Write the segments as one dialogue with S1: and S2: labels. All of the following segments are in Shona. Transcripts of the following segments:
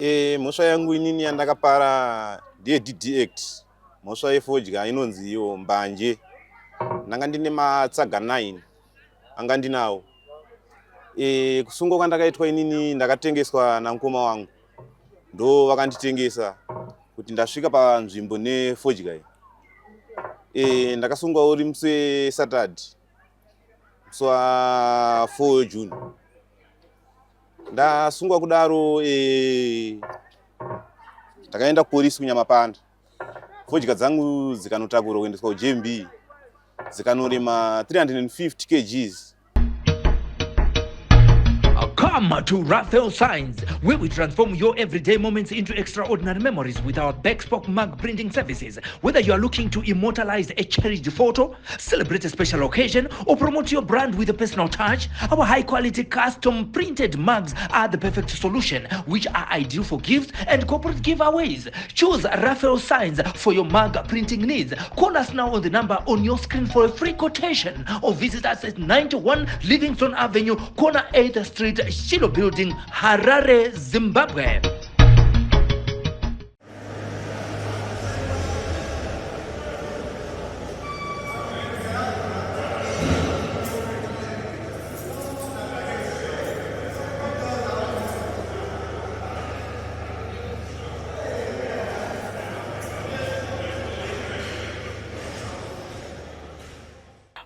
S1: Mhosva yangu inini yandakapara ndeye DD Act, mhosva yefodya inonzi iyo mbanje. Ndanga ndine matsaga 9 anga ndinawo. Kusungwa kwandakaitwa inini, ndakatengeswa namukoma wangu, ndo vakanditengesa kuti ndasvika panzvimbo nefodya iyi. Ndakasungwa uri musi weSaturday, musi wa 4 June. Ndasungwa kudaro, ndakaenda kupolisi kuNyamapanda, fodya dzangu dzikanotakurwa kuendeswa kuJMB, dzikanorema 350 kgs.
S2: Come to Raphael Signs, where we transform your everyday moments into extraordinary memories with our bespoke mug printing services. Whether you are looking to immortalize a cherished photo, celebrate a special occasion, or promote your brand with a personal touch, our high quality custom printed mugs are the perfect solution, which are ideal for gifts and corporate giveaways. Choose Raphael Signs for your mug printing needs. Call us now on the number on your screen for a free quotation or visit us at 91 Livingston Avenue, corner 8th Street, Shiloh Building, Harare, Zimbabwe.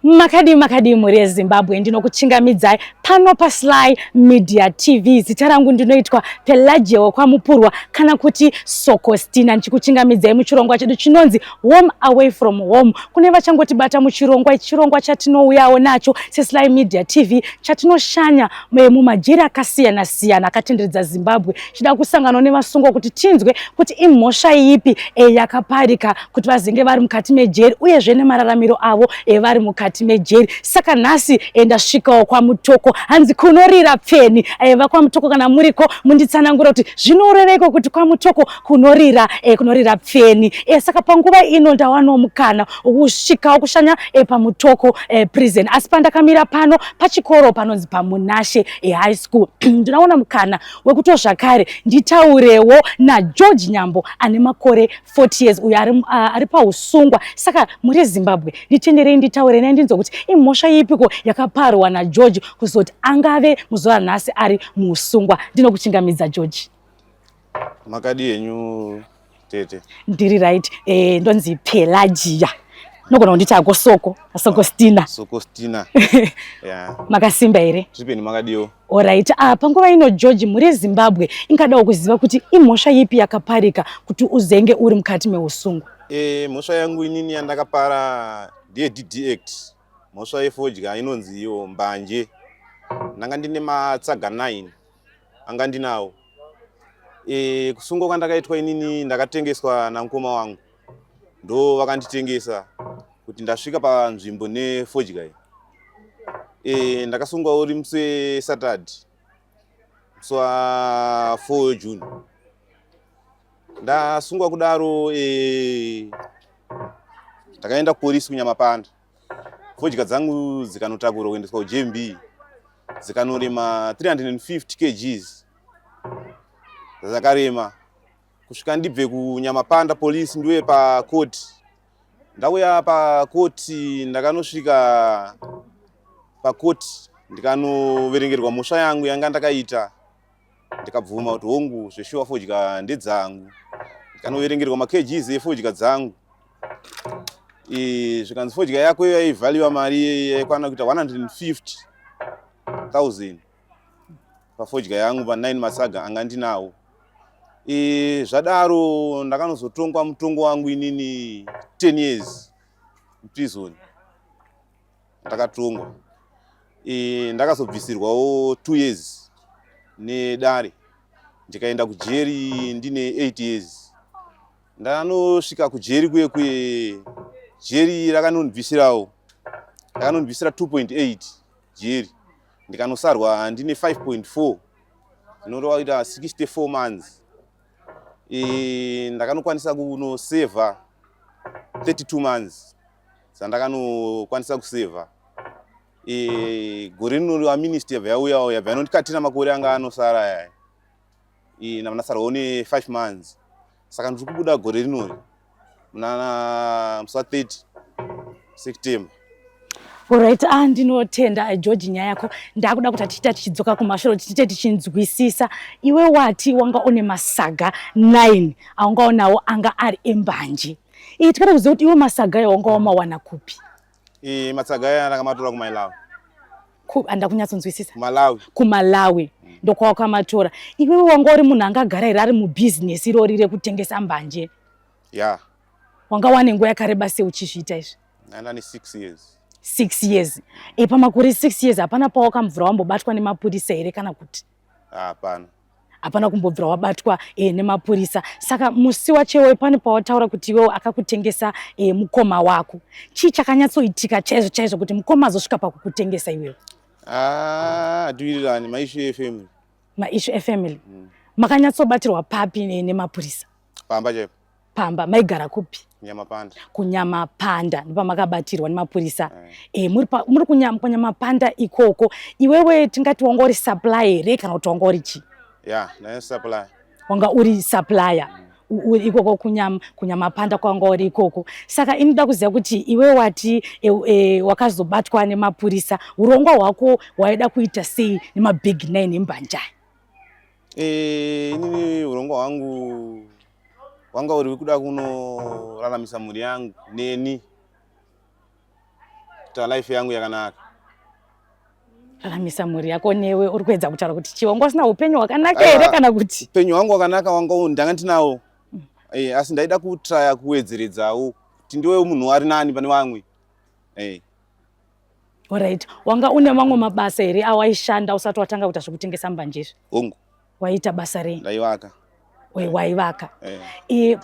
S3: Makadii, makadii mhuri yeZimbabwe? Ndinokuchingamidzai pano paSly Media TV. Zita rangu ndinoitwa Pelagia wekwaMupurwa kana kuti Sokostina, ndichikuchingamidzai muchirongwa chedu chinonzi Home Away From Home. Kune vachangotibata muchirongwa ichi, chirongwa chatinouyawo nacho seSly Media TV chatinoshanya mumajeri akasiyana siyana akatenderedza Zimbabwe, chida kusangana nevasungwa kuti tinzwe kuti imhosva ipi yakaparika kuti vazenge vari mukati mejeri, uyezve nemararamiro avo vari mukati mejeri. Saka nhasi ndasvikawo kwaMutoko, hanzi kunorira pfeni. VakwaMutoko, kana muriko munditsanangura kuti zvinoreveiko kuti kwaMutoko kunorira pfeni. Saka panguva ino ndawanawo mukana wokusvikawo kushanya paMutoko Prison, asi pandakamira pano pachikoro panonzi paMunashe High School, ndinaona mukana wekuto zvakare nditaurewo naGeorge Nyambo ane makore 40 years, uyo ari pausungwa. Saka muri Zimbabwe, nditenderei nditaure naye, ndinzwe kuti imhosva ipiko yakaparwa naGeorge kuzoti angave muzuva ranhasi ari muusungwa. Ndinokuchingamidza, George.
S1: Makadi henyu, tete?
S3: Ndiri right. Ndonzi Pelagia, nogona kunditi ako Soko, Sokostina.
S1: Sokostina, yeah.
S3: Makasimba here?
S1: Tripeni, makadiwo?
S3: Alright. Panguva ino, George, mhuri yeZimbabwe ingadawo kuziva kuti imhosva ipi yakaparika kuti uzenge uri mukati meusungwa.
S1: Mhosva yangu inini yandakapara ndeye DD Act, mhosva yefodya inonzi iyo mbanje. Ndanga ndine matsaga 9 anga ndinawo. Kusungwa kwandakaitwa inini, ndakatengeswa namukoma wangu, ndo vakanditengesa kuti ndasvika panzvimbo nefodya iyi. Ndakasungwa uri musi weSaturday, musi wa 4 June. Ndasungwa kudaro, ndakaenda kupolisi kuNyamapanda, fodya dzangu dzikanotakurwa kuendeswa kuJMB, dzikanorema 350 kgs dzakarema. Kusvika ndibve kuNyamapanda polisi ndiuye pakoti, ndauya pakoti, ndakanosvika pakoti ndikanoverengerwa mhosva yangu yanga ndakaita, ndikabvuma kuti hongu, zveshuwa fodya ndedzangu. Ndikanoverengerwa makgs efodya dzangu, zvikanzi fodya yako iyo yaivhaliwa mari yaikwana kuita 150,000 pafodya yangu, pa9 masaga anga ndinawo. Zvadaro ndakanozotongwa mutongo wangu inini 10 years muprison ndakatongwa. Ndakazobvisirwawo 2 years nedare, ndikaenda kujeri ndine 8 years. Ndanosvika kujeri kuye kuye, jeri rakanondibvisirawo, rakanondibvisira 2.8 jeri, ndikanosarwa ndine 5.4, inoreva kuita 64 months. Ndakanokwanisa kunosevha 32 months dzandakanokwanisa kusevha. Gore rino amnesty yabva yauyawo, yabva yanondikatira makore anga anosara aya. Ndasarwawo ne5 months, saka ndiri kubuda gore rinori muna musi wa30 September.
S3: Alright, ah, ndinotenda George, nyaya yako ndakuda kuti tichiita tichidzoka kumashure kuti tiite tichinzwisisa. Iwe wati wanga une masaga 9 aunga unawo anga ari embanje. Iyi tikada kuziva kuti iwe masaga ayo wanga wamawana kupi?
S1: Matsaga aya ndakamatora kuMalawi.
S3: Handa kunyatsonzwisisa.
S1: Malawi.
S3: KuMalawi ndokwawakamatora. Iwewe wanga uri munhu angagara here ari mubhizinesi irori rekutengesa mbanje?
S1: Ya.
S3: Wanga wane nguva yakareba sei uchizviita izvi?
S1: Ndanga ne6 years.
S3: 6 years. Pamakore 6 years hapana pawakambvura wambobatwa nemapurisa here kana kuti?
S1: Hapana.
S3: Hapana kumbobvira wabatwa nemapurisa. Saka musi wachewo pane pawataura kuti iwewe akakutengesa mukoma wako. Chii chakanyatsoitika chaizvo chaizvo kuti mukoma azosvika pakukutengesa iwewe?
S1: Ah, hatiwirirani, maissue efamily.
S3: Maissue efamily. Makanyatsobatirwa papi nemapurisa?
S1: Pamba chaipo.
S3: Pamba. Maigara kupi?
S1: Nyamapanda.
S3: Kunyamapanda ndopamakabatirwa nemapurisa. Muri kunyamapanda ikoko, iwewe tingati wanga uri supply here kana kuti wanga uri chii?
S1: Ya, ndine supply.
S3: Wanga uri supplier uri ikoko kunyamapanda kwanga uri ikoko. Saka inoda kuziva kuti iwe wati wakazobatwa nemapurisa, urongwa hwako waida kuita sei nemabig 9 embanje?
S1: Inini urongwa hwangu wanga uri wekuda kunoraramisa mhuri yangu neni, kuita life yangu yakanaka.
S3: Raramisa mhuri yako newe. Uri kuedza kutaura kuti chii? Wanga usina upenyu hwakanaka here kana kuti?
S1: Upenyu hwangu hwakanaka wanga ndanga ndinawo, asi ndaida kutraya kuwedzeredzawo kuti ndiwe munhu ari nani pane vamwe.
S3: Alright, wanga une mamwe mabasa here awaishanda usati watanga kuita zvekutengesa mbanje izvi?
S1: Hongu.
S3: Waiita basa rei?
S1: Ndaivaka.
S3: Waivaka.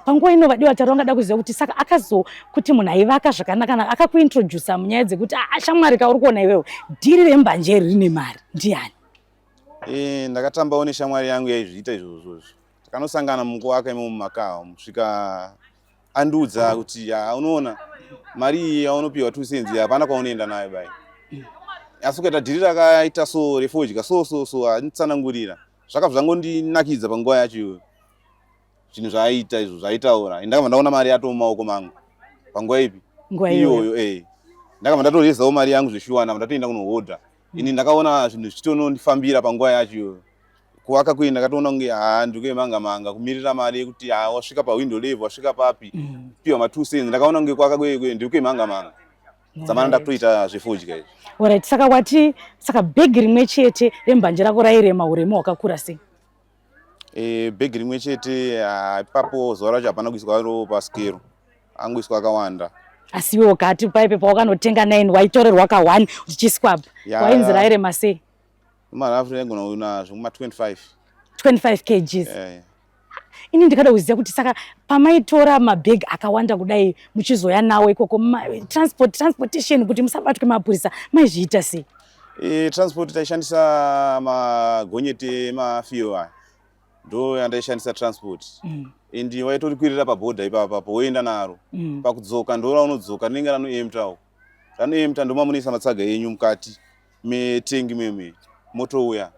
S3: Panguva ino vadiwa tari vangada kuziva kuti saka akazo kuti munhu aivaka zvakanaka akakuintrodusa munyaya dzekuti, "Ah, shamwari ka, uri kuona iwewe dhiri rembanje iri rine mari," ndiani?
S1: Ndakatambawo neshamwari yangu yaizviita izvozvozvo. Takanosangana mukuvaka imomo mumakawa, kusvika andiudza kuti, "Ya, unoona mari iyi yaunopiwa 2 cents, hapana kwaunoenda nayo bai, asi ukaita dhiri rakaita so refodya so so so." Anditsanangurira, zvakabva zvangondinakidza panguva yacho iyoyo zvinhu zvaaita izvo zvaaitaura. Ndakabva ndaona mari yato mumaoko mangu panguva ipi?
S3: Nguva iyoyo.
S1: Iyoyo. Ndakabva ndatorezawo mari yangu zveshuwa, ndabva ndatoenda kunohodha. Ini ndakaona zvinhu zvichitonondifambira panguva yacho iyoyo. Kuvaka kuyi ndakatoona kunge haa, ndikuemanga manga kumirira mari yekuti haa, wasvika pawindow level, wasvika papi, piwa ma2 cents. Ndakaona kunge kuvaka kwe ndikuemanga manga dzamana ndakutoita zvefodya izvi.
S3: Alright, saka wati saka bhegi rimwe chete rembanje rako rairema uremu hwakakura sei?
S1: Bhegi rimwe chete, ipapo zuva racho hapana kuiswa ro paskero, angoiswa akawanda.
S3: Asi iwe ukati paipe pawakanotenga 9 waitorerwa ka 1 uchiswap, wainzi rairema sei?
S1: Marafu yaigona kuona zvekuma 25.
S3: 25 kgs? Ini ndikada kuziva kuti saka pamaitora mabhegi akawanda kudai muchizoya nawo ikoko, transportation kuti musabatwe mapurisa maizviita sei?
S1: Transport taishandisa magonyeti emafiyo aya, ndo yandaishandisa transport. And waitorikwirira pabhodha ipapapo woenda naro. Pakudzoka ndo raunodzoka rinenge ranoemptawo, ranoempta, ndomamunoisa matsaga enyu mukati metengi meme, motouya.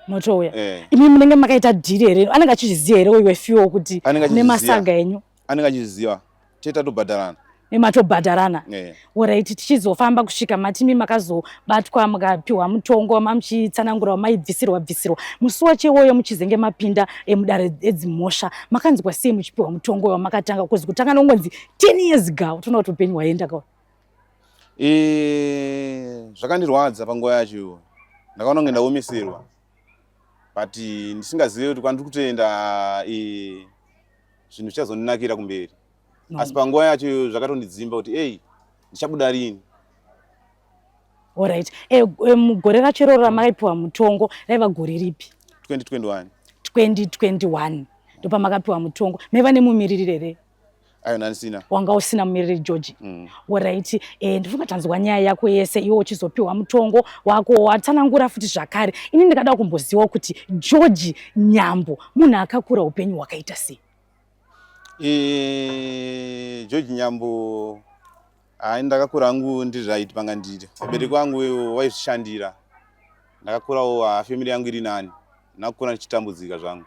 S3: Motouya. Imi munenge makaita dhiri here? Anenge achizviziva here uyu wefuel kuti
S1: Anenge achizviziva.
S3: nemasaga enyu?
S1: Anenge achizviziva, teta tobhadharana.
S3: Nematobhadharana. Alright, tichizofamba kusvika matimi makazobatwa, mukapiwa mutongo mamuchitsanangura maibvisirwa bvisirwa. Musi wacho iwoyo muchizenge mapinda mudare edzimhosva, makanzwa sei muchipiwa mutongo wamakatanga kuzi kutanga nongonzi 10 years ga toona kuti upenyu hwaenda ka?
S1: Zvakandirwadza panguva yacho iyoyo, ndakaona kunge ndaomeserwa, but ndisingazivi kuti kwandiri kutoenda zvinhu zvichazondinakira kumberi. Asi panguva yacho iyoyo zvakatondidzimba kuti ei, ndichabuda rini?
S3: Alright, mugore racho iroro ramakaipiwa mutongo raiva gore ripi?
S1: 2021.
S3: 2021 ndopamakapiwa mutongo. Maiva nemumiririri here?
S1: Ayo, ndandisina.
S3: Wanga usina mumiriri, George? Mm. Alright, ndifunga tanzwa nyaya yako yese, iwe uchizopiwa mutongo wako watsanangura futi zvakare. Ini ndikada kumbozivawo kuti George Nyambo munhu akakura upenyu hwakaita sei?
S1: George Nyambo, hai, ndakakura hangu ndiri right panga ndiri. Vabereki vangu vaizvishandira, ndakakurawo, family yangu iri nani, ndakakura ndichitambudzika zvangu.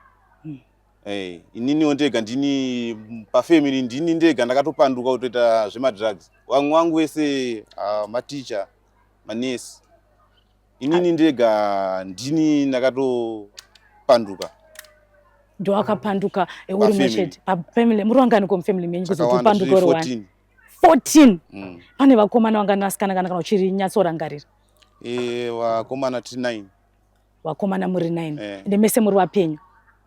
S1: Hey, ininiwo ndega ndini pafamily, ndini ndega ndakatopanduka kutoita zvemadrugs. Vamwe vangu vese maticha, manesi. Inini ndega ndini ndakatopanduka.
S3: Ndowakapanduka uri
S1: Pafamily.
S3: Machete pafamily muri vangani ko mufamily menyu kuzoti
S1: Takawanda,
S3: upanduke
S1: tiri
S3: uri wani?
S1: 14.
S3: 14?
S1: Mm.
S3: Pane vakomana vangani, vasikana kana uchiri nyatsorangarira?
S1: Vakomana tiri 9.
S3: Vakomana muri 9?
S1: Eh.
S3: Ende mese muri vapenyu?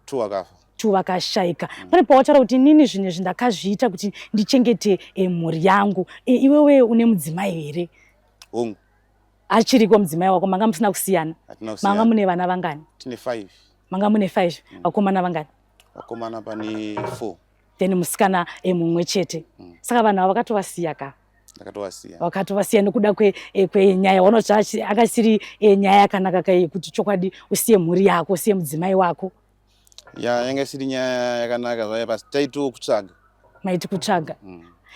S1: Two vakafa.
S3: Two vakashaika. Pane pawataura kuti inini zvinhu izvi ndakazviita kuti ndichengete mhuri yangu. Iwewe une mudzimai here?
S1: Hongu.
S3: Achiriko mudzimai wako? Manga musina kusiyana?
S1: Hatina
S3: Manga
S1: kusiyana.
S3: mune vana vangani?
S1: Tine 5.
S3: Manga mune 5. Vakomana vangani?
S1: Vakomana pane 4.
S3: Then musikana mumwe chete. Saka vanhu ava vakatovasiya ka?
S1: Ndakatovasiya.
S3: Vakatovasiya nekuda kwenyaya wanoti akasiri nyaya yakanaka ka yekuti chokwadi usiye mhuri yako, usiye mudzimai wako.
S1: Ya, yanga isiri nyaya yakanaka zvayo, pasi taitiwo kutsvaga.
S3: Maiti kutsvaga.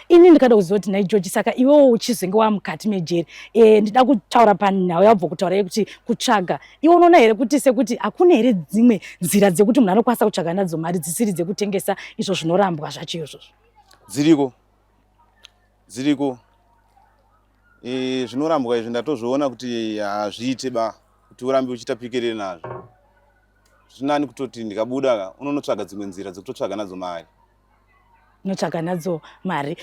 S3: Ini ndikada kuziva kuti nhai George, saka iwewo uchizenge wamukati mejeri, ndida kutaura panhau yabva kutaura yekuti kutsvaga, iwe unoona here kuti sekuti hakuna here dzimwe nzira dzekuti munhu anokwanisa kutsvaga nadzo mari dzisiri dzekutengesa izvo zvinorambwa zvacho izvozvo?
S1: Dziriko, dziriko. Zvinorambwa izvi ndatozviona kuti hazviite ba kuti urambe uchiita pikerere nazvo. Zvinani kutoti ndikabuda ka, unonotsvaga dzimwe nzira dzekutotsvaga nadzo mari.
S3: Unotsvaga nadzo mari.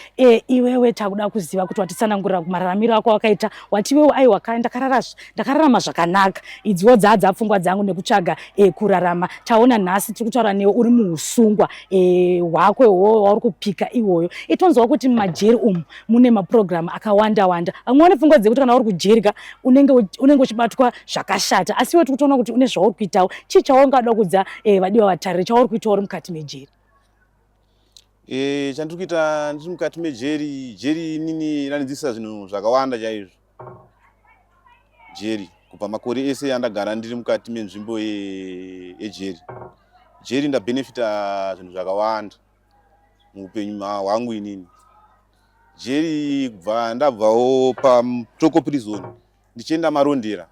S3: Iwewe takuda kuziva kuti watitsanangurira mararamiro ako wakaita, wati iwewe aiwa ka ndakararama zvakanaka, idziwo dzadza pfungwa dzangu nekutsvaga kurarama. Taona nhasi tiri kutaura newe uri muusungwa hwako iwowo wauri kupika iwoyo. Itonzwa kuti mumajeri umu mune mapurogiramu akawanda wanda. Vamwe vane pfungwa dzekuti kana uri kujeri ka unenge uchibatwa zvakashata, asi iwe tiri kutoona kuti une zvauri kuitawo. Chii chaungada kudza vadiwa vatariri chauri kuitawo uri mukati mejeri?
S1: Chandiri kuita ndiri mukati mejeri, jeri inini randidzidzisa zvinhu zvakawanda chaizvo. Jeri, kubva makore ese andagara ndiri mukati menzvimbo yejeri, jeri ndabhenefita zvinhu zvakawanda muupenyu hwangu inini. Jeri, kubva ndabvawo paMutoko Prison ndichienda Marondera,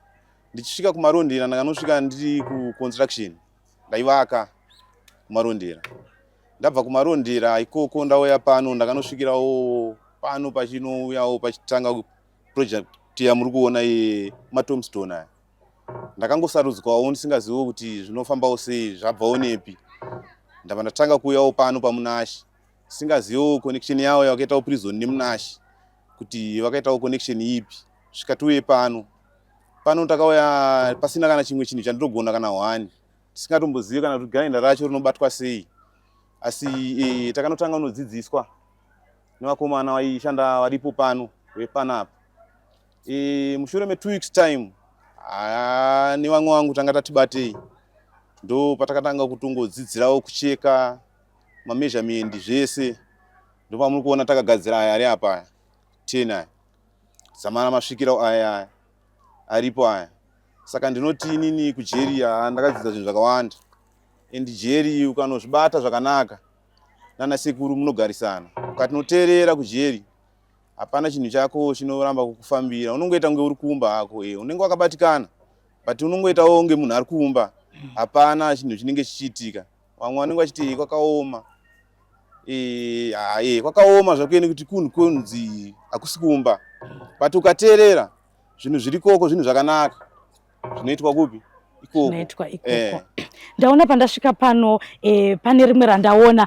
S1: ndichisvika kuMarondera ndakanosvika ndiri kuconstruction, ndaivaka kuMarondera. Ndabva kuMarondera ikoko ndauya pano, ndakanosvikirawo pano pachinouyawo pachitanga project yamuri kuona yematombstone aya. Ndakangosarudzwawo ndisingaziviwo kuti zvinofambawo sei, zvabvawo nepi. Ndabva ndatanga kuuyawo pano paMunashe, singaziviwo connection yavo yavakaitawo prison neMunashe, kuti vakaitawo connection ipi svika tiuye pano. Pano takauya pasina kana chimwe chinhu chandinogona kana hwani, tisingatombozivi kana kuti grinder racho rinobatwa sei, asi takanotanga kunodzidziswa nevakomana vaishanda varipo pano vepanapa. Mushure me2 weeks time nevamwe vangu tanga tatibatei, ndo patakatanga kutongodzidzirawo kucheka mameasurement zvese. Ndopamuri kuona takagadzira aya ari apa aya 10 aya, zamana masvikiro aya aripo aya. Saka ndinoti inini kujeri ndakadzidza zvinhu zvakawanda, and jeri ukanozvibata zvakanaka nana sekuru munogarisana, ukatinoteerera kujeri hapana chinhu chako chinoramba kukufambira. Unongoita kunge uri kuumba hako, unenge wakabatikana, but unongoitawo kunge munhu ari kuumba, hapana chinhu chinenge chichiitika. Vamwe vanenge vachiti kwakaoma. Kwakaoma zvakuyeni kuti kunhu kunzi hakusi kuumba, but ukateerera zvinhu zviri ikoko, zvinhu zvakanaka zvinoitwa kupi ikoko.
S3: Zvinoitwa ikoko. Ndaona pandasvika pano pane rimwe randaona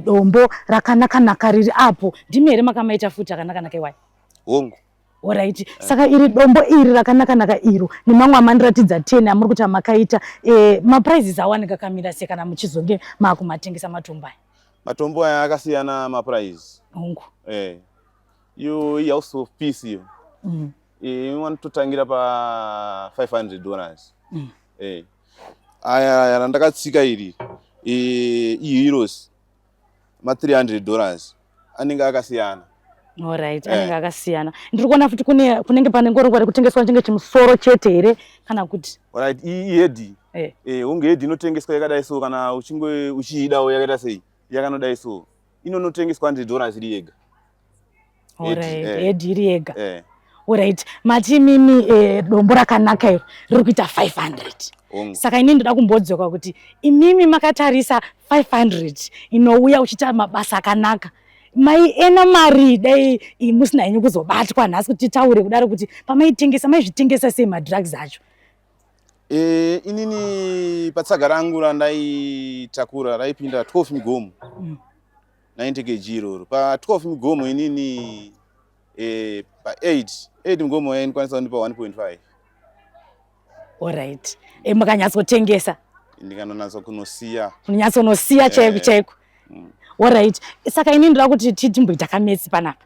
S3: dombo rakanaka-naka riri apo. Ndimi here makamaita futi akanaka-naka iwayo?
S1: Hongu.
S3: Alright, saka iri dombo iri rakanaka-naka iro nemamwe amandiratidza 10 amuri kuti amakaita, maprices awanenge akamira sei kana muchizonge maakumatengesa matombo aya?
S1: Matombo aya akasiyana maprice. Iyo iHouse of Peace iyo. Inototangira pa $500. Aya randakatsika iri iheroes, ma $300. Anenge akasiyana.
S3: Alright, anenge akasiyana. Ndiri kuona futi kune kunenge pane ngorongwa rekutengeswa, chinge chimusoro chete here kana kuti?
S1: Alright, iyi ihead. Hunge head inotengeswa yakadai so, kana uchinge uchiidawo yakaita sei, yakanodai so, inonotengeswa $100 iri yega.
S3: Alright, head iri yega. Alright, mati imimi dombo rakanaka iro riri kuita 500.
S1: Hongu.
S3: Saka inini ndoda kumbodzoka kuti imimi makatarisa 500 inouya uchiita mabasa akanaka. Maiena mari dai musina henyu kuzobatwa nhasi kuti titaure kudaro kuti pamaitengesa maizvitengesa sei madrugs acho?
S1: Inini patsaga rangu randaitakura raipinda 12 migomo. 90 kg iroro. Pa 12 migomo inini pa 8 migomo yaindikwanisa kundipa 1.5.
S3: Alright. Mukanyatsotengesa?
S1: Ndikanonatsa kunosiya.
S3: Kunyatsonosiya chaiko chaiko. Alright. Saka inini ndoda kuti timboita kametsi panapa.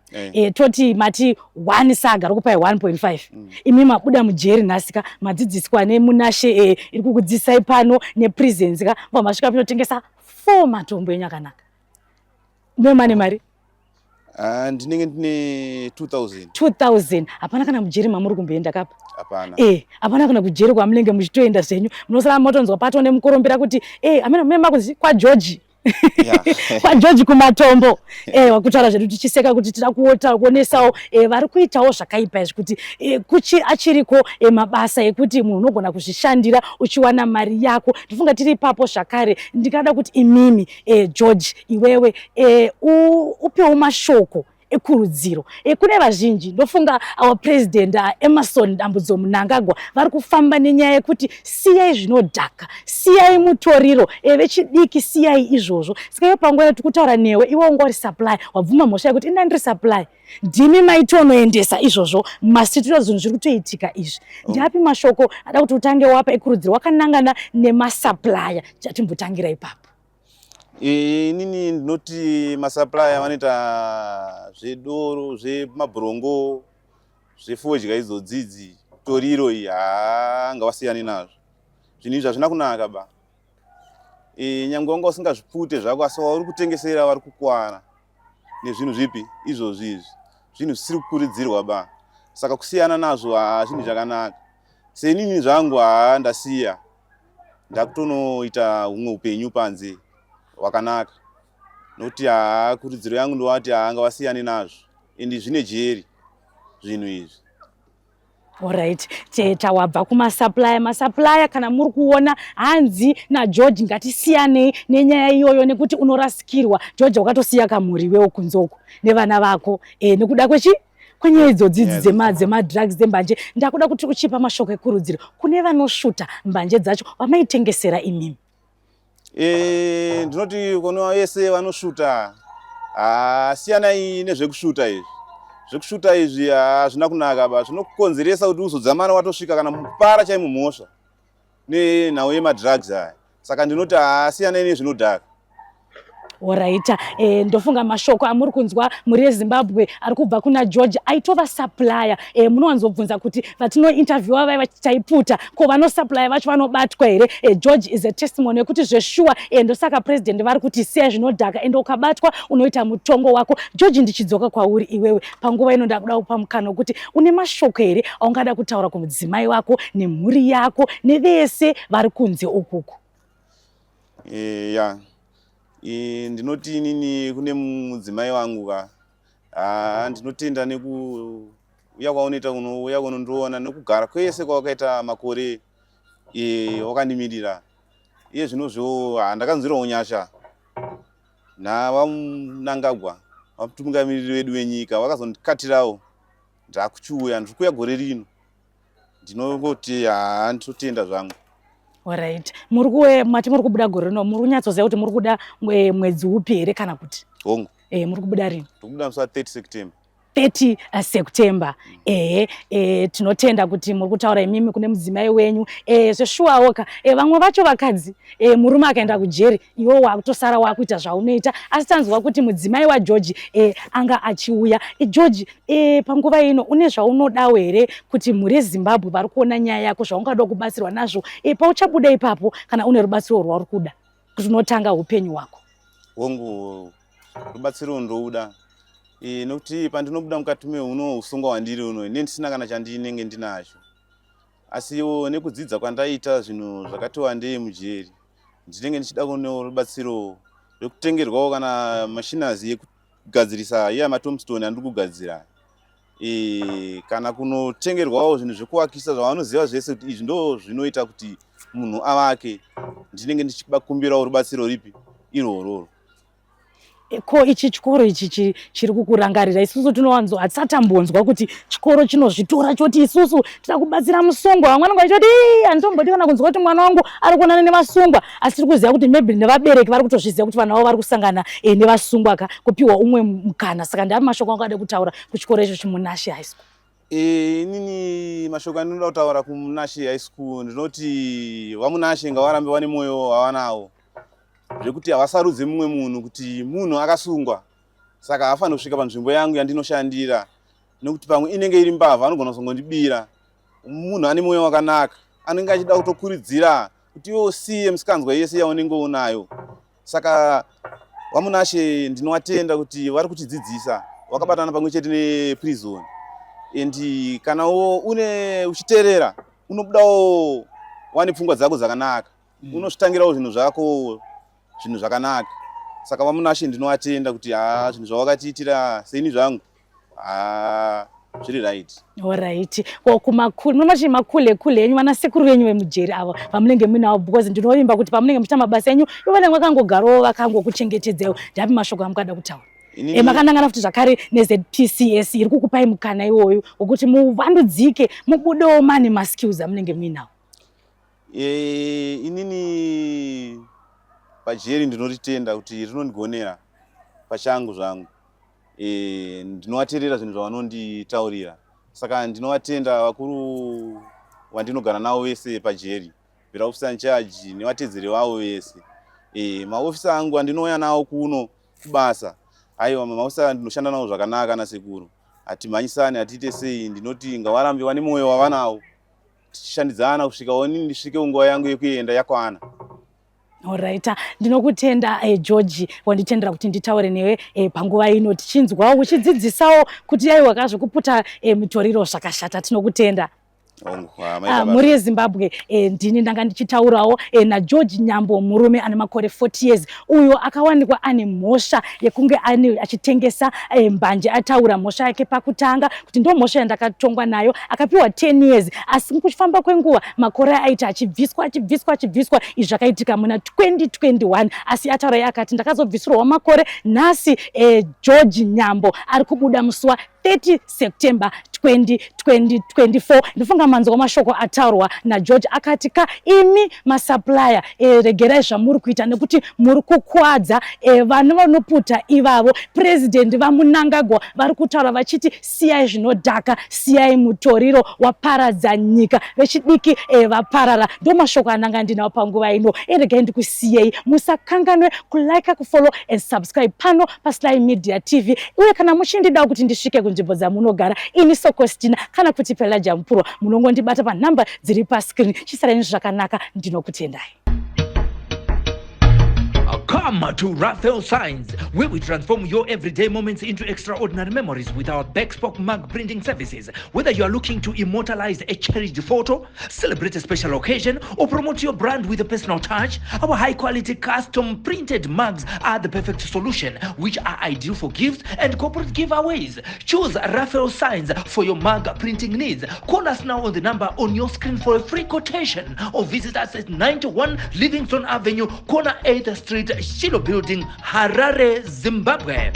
S3: Toti mati 1 saga rokupai 1.5. Imi mabuda mujeri nhasika madzidziswa nemunashe iri kukudzidzisai pano neprisons ka mva masvika pinotengesa 4 matombo enyu akanaka. Mune mari?
S1: Ndinenge ndine 2000.
S3: 2000. Hapana kana mujeri mamuri kumboenda kapa?
S1: Hapana.
S3: Hapana kana kujeri kwamunenge muchitoenda zvenyu. Munosara motonzwa pato nemukurumbira kuti amene mune makunzi kwa George. Kwa George kumatombo. Wakutaura zvedu tichiseka kuti tida kuota kuonesawo vari kuitawo zvakaipa izvi kuti kuchi achiriko mabasa ekuti munhu unogona kuzvishandira uchiwana mari yako. Ndifunga tiri ipapo zvakare. Ndingada kuti imimi George iwewe upewo mashoko ekurudziro kune vazhinji. Ndofunga our president Emmerson Dambudzo Mnangagwa vari kufamba nenyaya yekuti siyai zvinodhaka, siyai mutoriro, vechidiki siyai izvozvo. Saka iwe panguva yatiri kutaura newe iwe unga uri supply, wabvuma mhosva yekuti ina ndiri supply, ndimi maitonoendesa izvozvo mumasitiro, zvinhu zviri kutoitika izvi. Ndiapi mashoko ada kuti utange wapa ekurudziro wakanangana nemasupplier? Chatimbotangira ipapo.
S1: Inini ndinoti masupplier vanoita zvedoro, zvemabhurongo, zvefodya idzodzidzi, toriro iyi ngavasiyane nazvo. Zvinhu izvi hazvina kunaka ba. Nyangwe wanga usingazvipute zvako, asi wauri kutengesera vari kukwara nezvinhu zvipi izvozvi izvi. Zvinhu zvisiri kukurudzirwa ba. Saka kusiyana nazvo zvinhu zvakanaka. Senini zvangu ndasiya. Ndakutonoita humwe upenyu panze hwakanaka. Nokuti kurudziro yangu ndowati ngavasiyane nazvo. Ende zvine jeri zvinhu izvi.
S3: Alright, tawabva kumasupplier. Masupplier kana muri kuona hanzi naGeorge ngatisiyanei nenyaya iyoyo nekuti unorasikirwa. George wakatosiya kamhuri iwewo kunze uko nevana vako nekuda kwechi kwenyaya idzodzi dzemadrugs dzembanje. Ndakuda kuti uchipa mashoko ekurudziro kune vanosvuta mbanje dzacho vamaitengesera imimi.
S1: Ndinoti kune vese vanosvuta siyanai nezvekusvuta izvi. Zvekusvuta izvi hazvina kunaka ba, zvinokukonzeresa kuti uzodzamara watosvika kana mupara chaimo mhosva nenhau yemadrugs aya. Saka ndinoti siyanai nezvinodhaka.
S3: Alright, ndofunga mashoko amuri kunzwa muri yeZimbabwe ari kubva kuna George aitova supplier. Munowanzobvunza kuti vatinointerviewa vai vachitaiputa ko vanosupplier vacho vanobatwa here? George is a testimony yekuti zveshuwa ndosaka president vari kuti siya zvinodhaka ende ukabatwa unoita mutongo wako. George, ndichidzoka kwauri iwewe panguva ino ndakuda kupa mukana wekuti une mashoko here aungada kutaura kumudzimai wako nemhuri yako nevese vari kunze ukuku?
S1: Ya. Ndinoti inini kune mudzimai wangu ka ndinotenda nekuuya kwaunoita kunouya kunondiona nekugara kwese kwawakaita makore wakandimirira. Iye zvinozvo ndakanzwirawo nyasha naVaMnangagwa vamutungamiriri vedu venyika vakazondikatirawo ndakuchiuya, ndiri kuuya gore rino. Ndinongoti ndinotenda zvangu.
S3: Alright. Muri kuwe mati muri kubuda gore rino, muri kunyatsoziva kuti muri kuda mwedzi upi here kana kuti?
S1: Hongu.
S3: Muri kubuda rini?
S1: Ndiri kubuda musi wa 30 September.
S3: 30 September. Tinotenda kuti muri kutaura imimi kune mudzimai wenyu. Zveshuwawo ka vamwe vacho vakadzi murume akaenda kujeri iwe wakutosara wakuita zvaunoita, asi tanzwa kuti mudzimai waGeorge anga achiuya. George, panguva ino une zvaunodawo here kuti mhuri yeZimbabwe vari kuona nyaya yako zvaungada kubatsirwa nazvo pauchabuda ipapo, kana une rubatsiro rwauri kuda kuti unotanga upenyu hwako?
S1: Hongu, rubatsiro ndouda nokuti pandinobuda mukati meuno usungwa hwandiri uno ine ndisina kana chandinenge ndinacho, asiwo nekudzidza kwandaita zvinhu zvakati wandei mujeri ndinenge ndichida kuonewo rubatsiro rwekutengerwawo kana machines yekugadzirisa iya matombstone andiri kugadzira. Kana kunotengerwawo zvinhu zvekuvakisa zvavanoziva zvese kuti izvi ndo zvinoita kuti munhu avake, ndinenge ndichibakumbirawo rubatsiro ripi irwororo.
S3: Ko ichi chikoro ichi chiri kukurangarira, isusu tinowanzo hatisatambonzwa kuti chikoro chinozvitora choti isusu tida kubatsira musungwa. Vamwe vanenge vachiti handitombodi kana kunzwa kuti mwana wangu ari kuonana nevasungwa, asi tiri kuziva kuti maybe nevabereki vari kutozviziva kuti vana vavo vari kusangana nevasungwa ka kupiwa umwe mukana. Saka ndapi mashoko angu ade kutaura kuchikoro icho chiMunashe High School?
S1: Inini mashoko andinoda kutaura kuMunashe High School, ndinoti vaMunashe ngavarambe vane mwoyo wavanawo, zvekuti havasarudze mumwe munhu kuti munhu akasungwa saka haafaniri kusvika panzvimbo yangu yandinoshandira, nekuti pamwe inenge iri mbavha, anogona kuzongondibira. Munhu ane mwoyo wakanaka anenge achida kutokurudzira kuti iwe usiye musikanzwa yese yaunenge unayo. Saka vaMunashe ndinovatenda kuti vari kutidzidzisa vakabatana pamwe chete neprison, and kana une uchiteerera unobudawo wane pfungwa dzako dzakanaka, unozvitangirawo zvinhu zvako, zvinhu zvakanaka. Saka vaMunashe ndinovatenda kuti haa, zvinhu zvavakatiitira seini zvangu, haa, zviri right.
S3: Alright, ko kumakule munomati makule kule enyu, vana sekuru venyu vemujeri avo vamunenge muinavo, because ndinovimba kuti pamunenge muchiita mabasa enyu ivo vanenge vakangogarawo vakangokuchengetedzaiwo, ndapi mashoko amukada kutaura? Makanangana futi zvakare neZPCS iri kukupai mukana iwoyu wekuti muvandudzike, mubudewo mane maskills amunenge muinawo.
S1: Inini pajeri ndinoritenda kuti rinondigonera pachangu zvangu. Ndinovateerera zvinhu zvavanonditaurira, saka ndinovatenda vakuru vandinogara navo vese pajeri, bail officer in charge nevatedzeri vavo vese. Maofisa angu andinouya nawo kuno kubasa, aiwa, maofisa ndinoshanda navo zvakanaka nasekuru, hatimhanyisani, hatiite sei. Ndinoti ngavarambe vane mwoyo wavanawo, tichishandidzana kusvika oni ndisvike nguva yangu yekuenda yakwana.
S3: Alright, ndinokutenda George, wanditendera kuti nditaure newe panguva ino, tichinzwawo uchidzidzisawo kuti aiwa kazvekuputa mitoriro zvakashata. Tinokutenda. Mhuri yeZimbabwe, ndini ndanga ndichitaurawo naGeorge Nyambo, murume ane makore 40 years, uyo akawanikwa ane mhosva yekunge ane achitengesa mbanje. Ataura mhosva yake pakutanga kuti ndo mhosva yandakatongwa nayo, akapiwa 10 years, asi mukufamba kwenguva makore aita achibviswa, achibviswa, achibviswa. Izvi zvakaitika muna 2021, asi ataura iye akati ndakazobvisirwawo makore. Nhasi George Nyambo ari kubuda musi wa 30 September 2024. Ndifunga manzwa mashoko ataurwa naGeorge, akati ka imi masupplier, regerai zvamuri kuita nekuti muri kukwadza vana vanoputa ivavo. Purezidendi vaMnangagwa vari kutaura vachiti siyai zvinodhaka, siyai mutoriro waparadza nyika, vechidiki vaparara. Ndo mashoko ananga ndinawo panguva ino. Regai ndikusiyei, musakanganwe kulike, kufollow and subscribe pano paSly Media TV, uye kana muchindidawo kuti ndisvike kunzvimbo dzamunogara, ini Sokostina kana kuti Pelagia Mupurwa, munongondibata panhamba dziri pascreen. Chisarai zvakanaka, ndinokutendai.
S2: Come to Raphael Signs, where we transform your everyday moments into extraordinary memories with our bespoke mug printing services. Whether you are looking to immortalize a cherished photo, celebrate a special occasion, or promote your brand with a personal touch, our high quality custom printed mugs are the perfect solution, which are ideal for gifts and corporate giveaways. Choose Raphael Signs for your mug printing needs. Call us now on the number on your screen for a free quotation or visit us at 91 Livingston Avenue, corner 8th Street, Shiloh Building, Harare, Zimbabwe.